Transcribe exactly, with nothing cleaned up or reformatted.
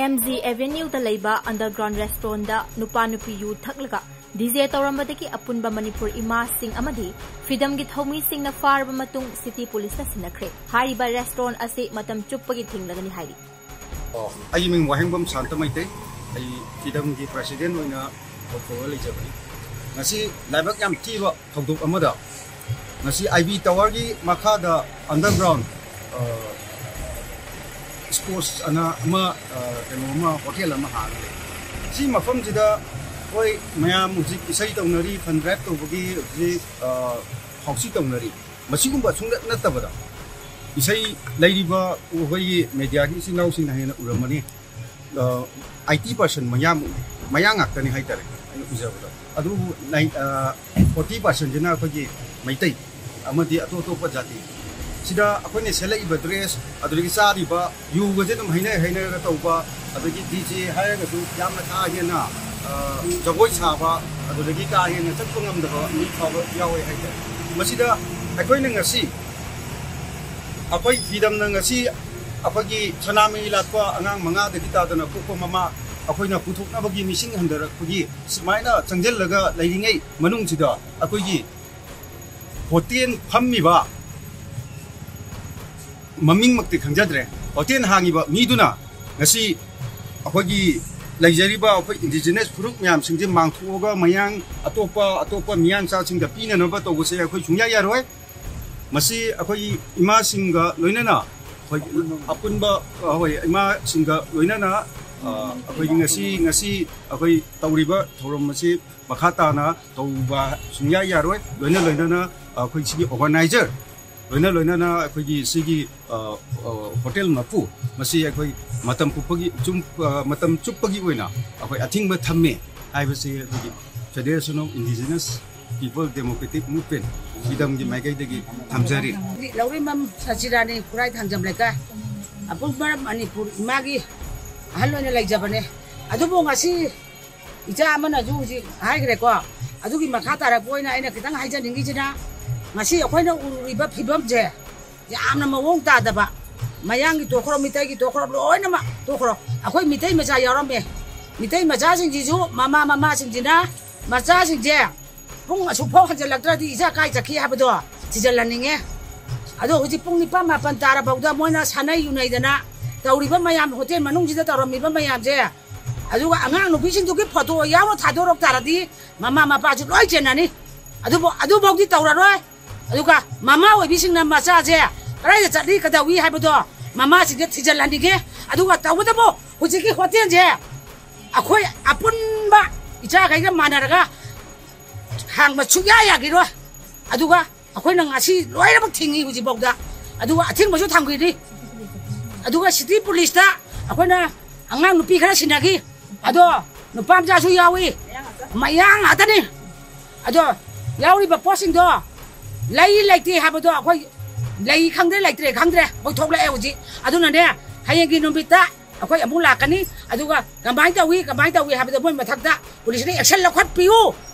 M G ꯑꯦꯚꯦꯅ꯭ꯌꯨꯗ ꯂꯩꯕ underground ꯔꯦꯁꯇꯨꯔꯦꯟꯠꯗ ꯅꯨꯄꯥ ꯅꯨꯄꯤ ꯌꯨ ꯊꯛꯂꯒ ꯗꯤ ꯖꯦ ꯇꯧꯔꯝꯕꯗꯒꯤ ꯑꯄꯨꯟꯕ ꯃꯅꯤꯄꯨꯔ ꯏꯃꯥꯁꯤꯡ ꯑꯃꯗꯤ ꯐꯤꯗꯝꯒꯤ ꯊꯧꯃꯤꯁꯤꯡꯅ ꯐꯥꯔꯕ ꯃꯇꯨꯡ ꯁꯤꯇꯤ ꯄꯨꯂꯤꯁꯇ ꯁꯤꯟꯅꯈ꯭ꯔꯦ꯫ ꯍꯥꯏꯔꯤꯕ ꯔꯦꯁꯇꯨꯔꯦꯟꯠ ꯑꯁꯤ ꯃꯇꯝ ꯆꯨꯞꯄꯒꯤ ꯊꯤꯡꯂꯒꯅꯤ ꯍꯥꯏꯔꯤ꯫ ꯑꯣ, ꯑꯩꯒꯤ ꯃꯤꯡ ꯋꯥꯍꯦꯡꯕꯝ ꯁꯥꯟꯇ ꯃꯩꯇꯩ꯫ ꯑꯩ ꯐꯤꯗꯝꯒꯤ ꯄ꯭ꯔꯦꯁꯤꯗꯦꯟꯠ ꯑꯣꯏꯅ ꯀꯧꯊꯣꯛꯑ ꯂꯩꯖꯕꯅꯤ꯫ ꯉꯁꯤ ꯂꯥꯏꯕꯛ ꯌꯥꯝ ꯊꯤꯕ ꯊꯧꯗꯣꯛ ꯑꯃꯗ ꯉꯁꯤ ꯑꯥꯏ ꯕꯤ ꯇꯥꯋꯔꯒꯤ ꯃꯈꯥꯗ ꯑꯟꯗꯔꯒ꯭ꯔꯥꯎꯟ, ꯑ, ꯁ꯭ꯄꯣꯔꯠꯁ ꯑꯅ ꯑꯃ, ꯑ, ꯀꯩꯅꯣ ꯑꯃ, ꯍꯣꯇꯦꯜ ꯑꯃ ꯍꯥꯡꯉ ꯂꯩ꯫ ꯁꯤ ꯃꯐꯝꯁꯤꯗ ꯑꯩꯈꯣꯏ ꯃꯌꯥꯝ ꯍꯧꯖꯤꯛ ꯏꯁꯩ ꯇꯧꯅꯔꯤ, ꯐꯟ ꯗ꯭ꯔꯥꯏꯚ ꯇꯧꯕꯒꯤ ꯍꯧꯖꯤꯛ, ꯑ, ꯍꯧꯁꯤ ꯇꯧꯅꯔꯤ꯫ ꯃꯁꯤꯒꯨꯝꯕ ꯁꯨꯡꯅꯠ ꯅꯠꯇꯕꯗ ꯏꯁꯩ ꯂꯩꯔꯤꯕ ꯑꯩꯈꯣꯏꯒꯤ ꯃꯦꯗꯤꯌꯥꯒꯤ ꯏꯆꯤꯟ ꯏꯅꯥꯎꯁꯤꯡꯅ ꯍꯦꯟꯅ ꯎꯔꯝꯃꯅꯤ꯫ ꯑ, ꯑꯥꯏꯇꯤ ꯄꯥꯔꯁꯦꯟ ꯃꯌꯥꯝ, ꯃꯌꯥꯡ ꯉꯥꯛꯇꯅꯤ ꯍꯥꯏꯇꯥꯔꯦ ꯑꯩꯅ ꯎꯖꯕꯗ꯫ ꯑꯗꯨꯕꯨ ꯅꯥꯏꯟ-, ꯑ, ꯐꯣꯔꯇꯤ ꯄꯥꯔꯁꯦꯟꯁꯤꯅ ꯑꯩꯈꯣꯏꯒꯤ ꯃꯩꯇꯩ ꯑꯃꯗꯤ ꯑꯇꯣꯞ ꯑꯇꯣꯞꯄ ꯖꯥꯇꯤ꯫ ꯁꯤꯗ ꯑꯩꯈꯣꯏꯅ ꯁꯦꯠꯂꯛꯏꯕ ꯗ꯭ꯔꯦꯁ, ꯑꯗꯨꯗꯒꯤ ꯆꯥꯔꯤꯕ ꯌꯨꯒꯁꯦ ꯑꯗꯨꯝ ꯍꯩꯅ ꯍꯩꯅꯔꯒ ꯇꯧꯕ, ꯑꯗꯒꯤ ꯗꯤ ꯖꯦ ꯍꯥꯏꯔꯒꯁꯨ ꯌꯥꯝꯅ ꯀꯥ ꯍꯦꯟꯅ, ꯑ, ꯖꯒꯣꯏ ꯁꯥꯕ, ꯑꯗꯨꯗꯒꯤ ꯀꯥ ꯍꯦꯟꯅ ꯆꯠꯄ ꯉꯝꯗꯕ ꯃꯤ ꯐꯥꯎꯕ ꯌꯥꯎꯋꯦ ꯍꯥꯏꯇꯥꯔꯦ꯫ ꯃꯁꯤꯗ ꯑꯩꯈꯣꯏꯅ ꯉꯁꯤ ꯑꯩꯈꯣꯏ ꯐꯤꯗꯝꯅ ꯉꯁꯤ ꯑꯩꯈꯣꯏꯒꯤ ꯁꯅꯥꯃꯍꯤ ꯂꯥꯠꯄ ꯑꯉꯥꯡ ꯃꯉꯥꯗꯒꯤ ꯇꯥꯗꯅ ꯄꯣꯛꯄ ꯃꯃꯥ ꯑꯩꯈꯣꯏꯅ ꯄꯨꯊꯣꯛꯅꯕꯒꯤ ꯃꯤꯁꯤꯡ ꯍꯟꯊꯔꯛꯄꯒꯤ ꯁꯨꯃꯥꯏꯅ ꯆꯪꯁꯤꯜꯂꯒ ꯂꯩꯔꯤꯉꯩ ꯃꯅꯨꯡꯁꯤꯗ ꯑꯩꯈꯣꯏꯒꯤ ꯍꯣꯇꯦꯜ ꯐꯝꯃꯤꯕ, ꯃꯃꯤꯡꯃꯛꯇꯤ ꯈꯪꯖꯗ꯭ꯔꯦ, ꯍꯣꯇꯦꯜ ꯍꯥꯡꯉꯤꯕ ꯃꯤꯗꯨꯅ ꯉꯁꯤ ꯑꯩꯈꯣꯏꯒꯤ ꯂꯩꯖꯔꯤꯕ ꯑꯩꯈꯣꯏ ꯏꯟꯗꯤꯖꯤꯅꯁ ꯐꯨꯔꯨꯞ ꯃꯌꯥꯝꯁꯤꯡꯁꯦ ꯃꯥꯡꯊꯣꯛꯑꯒ ꯃꯌꯥꯡ, ꯑꯇꯣꯞꯄ ꯑꯇꯣꯞꯄ ꯃꯤꯌꯥꯡꯆꯥꯁꯤꯡꯗ ꯄꯤꯅꯅꯕ ꯇꯧꯕꯁꯦ ꯑꯩꯈꯣꯏ ꯁꯨꯡꯌꯥ ꯌꯥꯔꯣꯏ꯫ ꯃꯁꯤ ꯑꯩꯈꯣꯏꯒꯤ ꯏꯃꯥꯁꯤꯡꯒ ꯂꯣꯏꯅꯅ, ꯑꯩꯈꯣꯏ ꯑꯄꯨꯟꯕ, ꯍꯣꯏ, ꯏꯃꯥꯁꯤꯡꯒ ꯂꯣꯏꯅꯅ, ꯑ, ꯑꯩꯈꯣꯏꯒꯤ ꯉꯁꯤ, ꯉꯁꯤ ꯑꯩꯈꯣꯏ ꯇꯧꯔꯤꯕ ꯊꯧꯔꯝ ꯑꯁꯤ ꯃꯈꯥ ꯇꯥꯅ ꯇꯧꯕ ꯁꯨꯡꯌꯥ ꯌꯥꯔꯣꯏ꯫ ꯂꯣꯏꯅ ꯂꯣꯏꯅꯅ ꯑꯩꯈꯣꯏ ꯁꯤꯒꯤ ꯑꯣꯔꯒꯅꯥꯏꯖꯔ, ꯂꯣꯏꯅ ꯂꯣꯏꯅꯅ ꯑꯩꯈꯣꯏꯒꯤ ꯁꯤꯒꯤ, ꯑ, ꯑ, ꯍꯣꯇꯦꯜ ꯃꯄꯨ, ꯃꯁꯤ ꯑꯩꯈꯣꯏ ꯃꯇꯝ ꯄꯨꯞꯄꯒꯤ, ꯆꯨꯝ-, ꯑ, ꯃꯇꯝ ꯆꯨꯞꯄꯒꯤ ꯑꯣꯏꯅ ꯑꯩꯈꯣꯏ ꯑꯊꯤꯡꯕ ꯊꯝꯃꯦ ꯍꯥꯏꯕꯁꯤ ꯑꯩꯈꯣꯏꯒꯤ Federation of Indigenous People Democratic Movement, ꯐꯤꯗꯝꯒꯤ ꯃꯥꯏꯀꯩꯗꯒꯤ ꯊꯝꯖꯔꯤ꯫ ꯂꯧꯔꯤꯃꯝ ꯁꯆꯤꯔꯥꯅꯤ, ꯈꯨꯔꯥꯏ ꯊꯥꯡꯖꯝ ꯂꯩꯀꯥꯏ꯫ ꯑꯄꯨꯟꯕ ꯃꯅꯤꯄꯨꯔ ꯏꯃꯥꯒꯤ ꯑꯍꯜ ꯑꯣꯏꯅ ꯂꯩꯖꯕꯅꯦ꯫ ꯑꯗꯨꯕꯨ ꯉꯁꯤ ꯏꯆꯥ ꯑꯃꯅꯁꯨ ꯍꯧꯖꯤꯛ ꯍꯥꯏꯈ꯭ꯔꯦꯀꯣ, ꯑꯗꯨꯒꯤ ꯃꯈꯥ ꯇꯥꯔꯛꯄ ꯑꯣꯏꯅ ꯑꯩꯅ ꯈꯤꯇꯪ ꯍꯥꯏꯖꯅꯤꯡꯉꯤꯁꯤꯅ, ꯉꯁꯤ ꯑꯩꯈꯣꯏꯅ ꯎꯔꯤꯕ ꯐꯤꯕꯝꯁꯦ ꯌꯥꯝꯅ ꯃꯑꯣꯡ ꯇꯥꯗꯕ, ꯃꯌꯥꯡꯒꯤ ꯇꯣꯛꯈ꯭ꯔꯣ, ꯃꯤꯇꯩꯒꯤ ꯇꯣꯛꯈ꯭ꯔꯣ, ꯂꯣꯏꯅꯃꯛ ꯇꯣꯛꯈ꯭ꯔꯣ꯫ ꯑꯩꯈꯣꯏ ꯃꯤꯇꯩ ꯃꯆꯥ ꯌꯥꯎꯔꯝꯃꯦ꯫ ꯃꯤꯇꯩ ꯃꯆꯥꯁꯤꯡꯁꯤꯁꯨ ꯃꯃꯥ ꯃꯃꯥꯁꯤꯡꯁꯤꯅ ꯃꯆꯥꯁꯤꯡꯁꯦ ꯄꯨꯡ ꯑꯁꯨꯛ ꯐꯥꯎ ꯍꯟꯖꯜꯂꯛꯇ꯭ꯔꯗꯤ ꯏꯆꯥ ꯀꯥꯏ ꯆꯠꯈꯤ ꯍꯥꯏꯕꯗꯣ ꯊꯤꯖꯤꯜꯍꯟꯅꯤꯡꯉꯦ꯫ ꯑꯗꯣ ꯍꯧꯖꯤꯛ ꯄꯨꯡ ꯅꯤꯄꯥꯟ ꯃꯥꯄꯟ ꯇꯥꯔꯐꯥꯎꯗ ꯃꯣꯏꯅ ꯁꯥꯟꯅꯩ ꯌꯨꯅꯩꯗꯅ ꯇꯧꯔꯤꯕ ꯃꯌꯥꯝ, ꯍꯣꯇꯦꯜ ꯃꯅꯨꯡꯁꯤꯗ ꯇꯧꯔꯝꯃꯤꯕ ꯃꯌꯥꯝꯁꯦ, ꯑꯗꯨꯒ ꯑꯉꯥꯡ ꯅꯨꯄꯤꯁꯤꯡꯗꯨꯒꯤ ꯐꯣꯇꯣ ꯌꯥꯎꯅ ꯊꯥꯗꯣꯔꯛ ꯇꯥꯔꯗꯤ ꯃꯃꯥ ꯃꯄꯥꯁꯨ ꯂꯣꯏ ꯆꯦꯟꯅꯅꯤ꯫ ꯑꯗꯨꯕꯨ, ꯑꯗꯨꯐꯥꯎꯗꯤ ꯇꯧꯔꯔꯣꯏ꯫ ꯑꯗꯨꯒ ꯃꯃꯥ ꯑꯣꯏꯕꯤꯁꯤꯡꯅ ꯃꯆꯥꯁꯦ ꯀꯗꯥꯏꯗ ꯆꯠꯂꯤ, ꯀꯩꯗꯧꯏ ꯍꯥꯏꯕꯗꯣ ꯃꯃꯥꯁꯤꯡꯁꯦ ꯊꯤꯖꯤꯜꯍꯟꯅꯤꯡꯉꯦ꯫ ꯑꯗꯨꯒ ꯇꯧꯕꯇꯕꯨ ꯍꯧꯖꯤꯛꯀꯤ ꯍꯣꯇꯦꯜꯁꯦ ꯑꯩꯈꯣꯏ ꯑꯄꯨꯟꯕ ꯏꯆꯥꯈꯩꯒ ꯃꯥꯟꯅꯔꯒ ꯍꯥꯡꯕ ꯁꯨꯛꯌꯥ ꯌꯥꯈꯤꯔꯣꯏ꯫ ꯑꯗꯨꯒ ꯑꯩꯈꯣꯏꯅ ꯉꯁꯤ ꯂꯣꯏꯅꯃꯛ ꯊꯤꯡꯉꯤ ꯍꯧꯖꯤꯛꯐꯥꯎꯗ꯫ ꯑꯗꯨꯒ ꯑꯊꯤꯡꯕꯁꯨ ꯊꯝꯈꯤꯅꯤ꯫ ꯑꯗꯨꯒ ꯁꯤꯇꯤ ꯄꯨꯂꯤꯁꯇ ꯑꯩꯈꯣꯏꯅ ꯑꯉꯥꯡ ꯅꯨꯄꯤ ꯈꯔ ꯁꯤꯟꯅꯈꯤ꯫ ꯑꯗꯣ ꯅꯨꯄꯥ ꯃꯆꯥꯁꯨ ꯌꯥꯎꯏ, ꯃꯌꯥꯡ ꯉꯥꯛꯇꯅꯤ꯫ ꯑꯗꯣ ꯌꯥꯎꯔꯤꯕ ꯄꯣꯠꯁꯤꯡꯗꯣ ꯂꯩ ꯂꯩꯇꯦ ꯍꯥꯏꯕꯗꯣ ꯑꯩꯈꯣꯏ ꯂꯩ ꯈꯪꯗ꯭ꯔꯦ, ꯂꯩꯇ꯭ꯔꯦ ꯈꯪꯗ꯭ꯔꯦ, ꯑꯩꯈꯣꯏ ꯊꯣꯛꯂꯛꯑꯦ ꯍꯧꯖꯤꯛ꯫ ꯑꯗꯨꯅꯅꯦ, ꯍꯌꯦꯡꯒꯤ ꯅꯨꯃꯤꯠꯇ ꯑꯩꯈꯣꯏ ꯑꯃꯨꯛ ꯂꯥꯛꯀꯅꯤ꯫ ꯑꯗꯨꯒ ꯀꯃꯥꯏꯅ ꯇꯧꯏ, ꯀꯃꯥꯏꯅ ꯇꯧꯏ ꯍꯥꯏꯕꯗꯣ ꯃꯣꯏ ꯃꯊꯛꯇ ꯄꯨꯂꯤꯁꯅ action ꯂꯧꯈꯠꯄꯤꯌꯨ꯫